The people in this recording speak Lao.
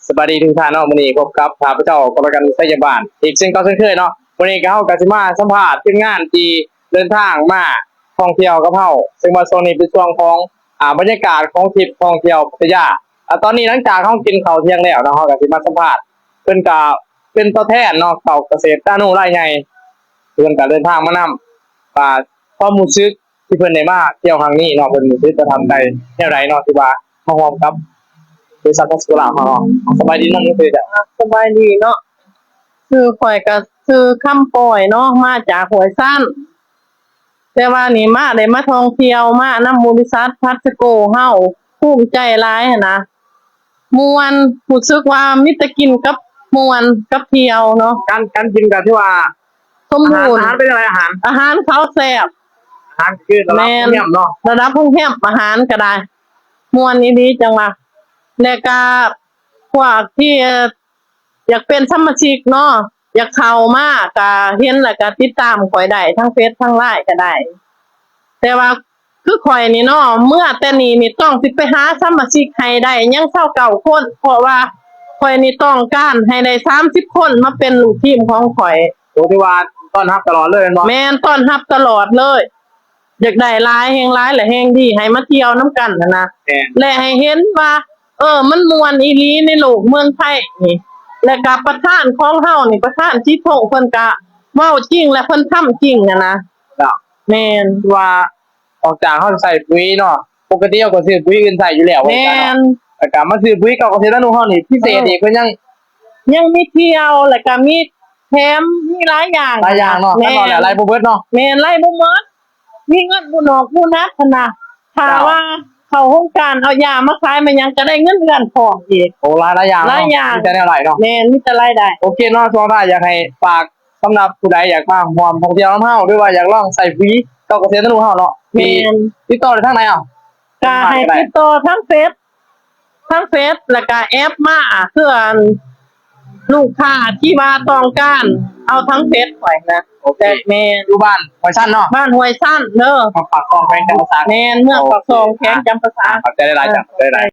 ສະບາຍດີທຸກທ່ານເນາະ, ມື້ນີ້ພົບກັບຂ້າພະເຈົ້າ ກໍລະກັນ ໄຊຍະບານ ອີກເຊັ່ນເກົ່າເຊັ່ນເຄີຍເນາະ. ມື້ນີ້ກໍເຮົາກໍຊິມາສຳພາດທີມງານທີ່ເດີນທາງມາທ່ອງທ່ຽວກັບເຮົາ, ເຊິ່ງວ່າຊ່ວງນີ້ເປັນຊ່ວງຂອງ ອ່າ ບັນຍາກາດຂອງທຣິບທ່ອງທ່ຽວພັດທະຍາ. ອ່າ ຕອນນີ້ຫຼັງຈາກເຮົາກິນເຂົ້າທ່ຽງແລ້ວເນາະ, ເຮົາກໍຊິມາສຳພາດ ເພິ່ນກໍເປັນຕົວແທນເນາະ ເຂົາກະເສດຕານູລາຍໃຫຍ່, ເພິ່ນກໍເດີນທາງມານຳ ວ່າຄວາມຮູ້ສຶກ ທີ່ເພິ່ນໄດ້ມາທ່ຽວຄັ້ງນີ້ເນາະ, ເພິ່ນຮູ້ສຶກປະທັບໃຈແນວໃດເນາະ ທີ່ວ່າມາຮ່ວມກັບບໍລິສັດ Pasco ລາວເຮົາເນາະ. ສະບາຍດີເນາະ ຊື່ຫຍັງ? ສະບາຍດີເນາະ, ຊື່ຂ້ອຍກໍຊື່ຄຳປ່ອຍເນາະ, ມາຈາກຫ້ວຍຊານ, ແຕ່ວ່ານີ້ມາ ໄດ້ມາທ່ອງທ່ຽວ ມານຳບໍລິສັດ Pasco ເຮົາ, ພູມໃຈຫຼາຍຫັ້ນນະ. ມ່ວນ, ຮູ້ສຶກວ່າມີແຕ່ກິນກັບມ່ວນກັບທ່ຽວເນາະ. ການ ການກິນກໍຖືວ່າສົມບູນ. ອາຫານ ອາຫານເປັນຈັ່ງໃດ? ອາຫານ ອາຫານເຂົາແຊບ, ອາຫານຄືລະດັບໂຮງແຮມເນາະ, ລະດັບໂຮງແຮມ, ອາຫານກໍໄດ້ ມ່ວນອີ່ຫຼີຈັ່ງວ່າ. ແລະກະພວກທີ່ ຢາກເປັນສະມາຊິກເນາະ, ຢາກເຂົ້າມາກະເຫັນ ແລ້ວກະຕິດຕາມຂ້ອຍໄດ້ ທັງເຟສທັງລາຍກະໄດ້. ແຕ່ວ່າຄືຂ້ອຍນີ້ເນາະ, ເມື່ອແຕ່ນີ້ນີ້ຕ້ອງຊິໄປຫາສະມາຊິກໃຫ້ໄດ້ຍັງຊາວເກົ້າຄົນ, ເພາະວ່າຂ້ອຍນີ້ຕ້ອງການໃຫ້ໄດ້ສາມສິບຄົນມາເປັນລູກທີມຂອງຂ້ອຍ. ໂອ້ ຖືວ່າຕ້ອນຮັບຕະຫຼອດເລີຍແມ່ນບໍ່? ແມ່ນ, ຕ້ອນຮັບຕະຫຼອດເລີຍ. ຢາກໄດ້ຫຼາຍແຮງຫຼາຍ ແລະແຮງດີ ໃຫ້ມາທ່ຽວນຳກັນຫັ້ນນະ ແລະໃຫ້ເຫັນວ່າ ເອີ ມັນມ່ວນອີ່ຫຼີໃນໂລກເມືອງໄທນີ້. ແລະກະປະທານຂອງເຮົານີ້ ປະທານສີໂພງ ເພິ່ນກະເວົ້າຈິງ ແລະເພິ່ນທຳຈິງຫັ້ນນະ. ແມ່ນ. ຄືວ່າອອກຈາກເຮົາໃສ່ປຸຍເນາະ, ປົກກະຕິເຮົາກໍຊື້ປຸຍອື່ນໃສ່ຢູ່ແລ້ວ. ແມ່ນ. ແລ້ວກະມາຊື້ປຸຍເກົ່າກະເສດຕານູເຮົານີ້ ພິເສດອີກ ເພິ່ນຍັງ ຍັງມີທ່ຽວ ແລະກະມີແຖມ ມີຫຼາຍຢ່າງ ຫຼາຍຢ່າງເນາະ. ແມ່ນ. ຄັນເວົ້າແລ້ວໄລ່ບໍ່ເບິດເນາະ, ແມ່ນ ໄລ່ບໍ່ໝົດ. ມີເງິນບຸນອກບູນັດຫັ້ນນະ, ຖ້າວ່າເຂົ້າໂຄງການ ເອົາຢາມາຂາຍມາຫຍັງ ກໍໄດ້ເງິນເດືອນພ້ອມອີກ. ໂອ້ ຫຼາຍ ຫຼາຍຢ່າງເນາະ, ຫຼາຍຢ່າງ ມີແຕ່ແນວຫຼາຍເນາະ. ແມ່ນ, ມີແຕ່ລາຍໄດ້. ໂອເຄເນາະ, ຊ່ວງທ້າຍຢາກໃຫ້ຝາກສຳລັບຜູ້ໃດຢາກມາຮ່ວມທ່ອງທ່ຽວນຳເຮົາ ຫຼືວ່າຢາກລອງໃຊ້ຟຣີເຂົ້າກະເສດຕານູເຮົາເນາະ. ແມ່ນ. ຕິດຕໍ່ໄດ້ທາງໃດເອົາ? ກໍໃຫ້ຕິດຕໍ່ທາງເຟສ ທັງເຟສ ແລ້ວກະແອັບມາ ເພື່ອອັນ ລູກຄ້າທີ່ວ່າຕ້ອງການເອົາທັງເຟສຂ້ອຍນະ. ໂອເຄ. ແມ່ນ. ຢູ່ບ້ານຫ້ວຍຊັນເນາະ? ບ້ານຫ້ວຍຊັນເດີ. ເມືອງປາກຊ່ອງ ແຂວງຈຳປາສັກ. ແມ່ນ, ເມືອງປາກຊ່ອງ ໂອເຄ ແຂວງຈຳປາສັກ. ຂອບໃຈຫຼາຍໆ ຈ້າ ຂອບໃຈຫຼາຍ.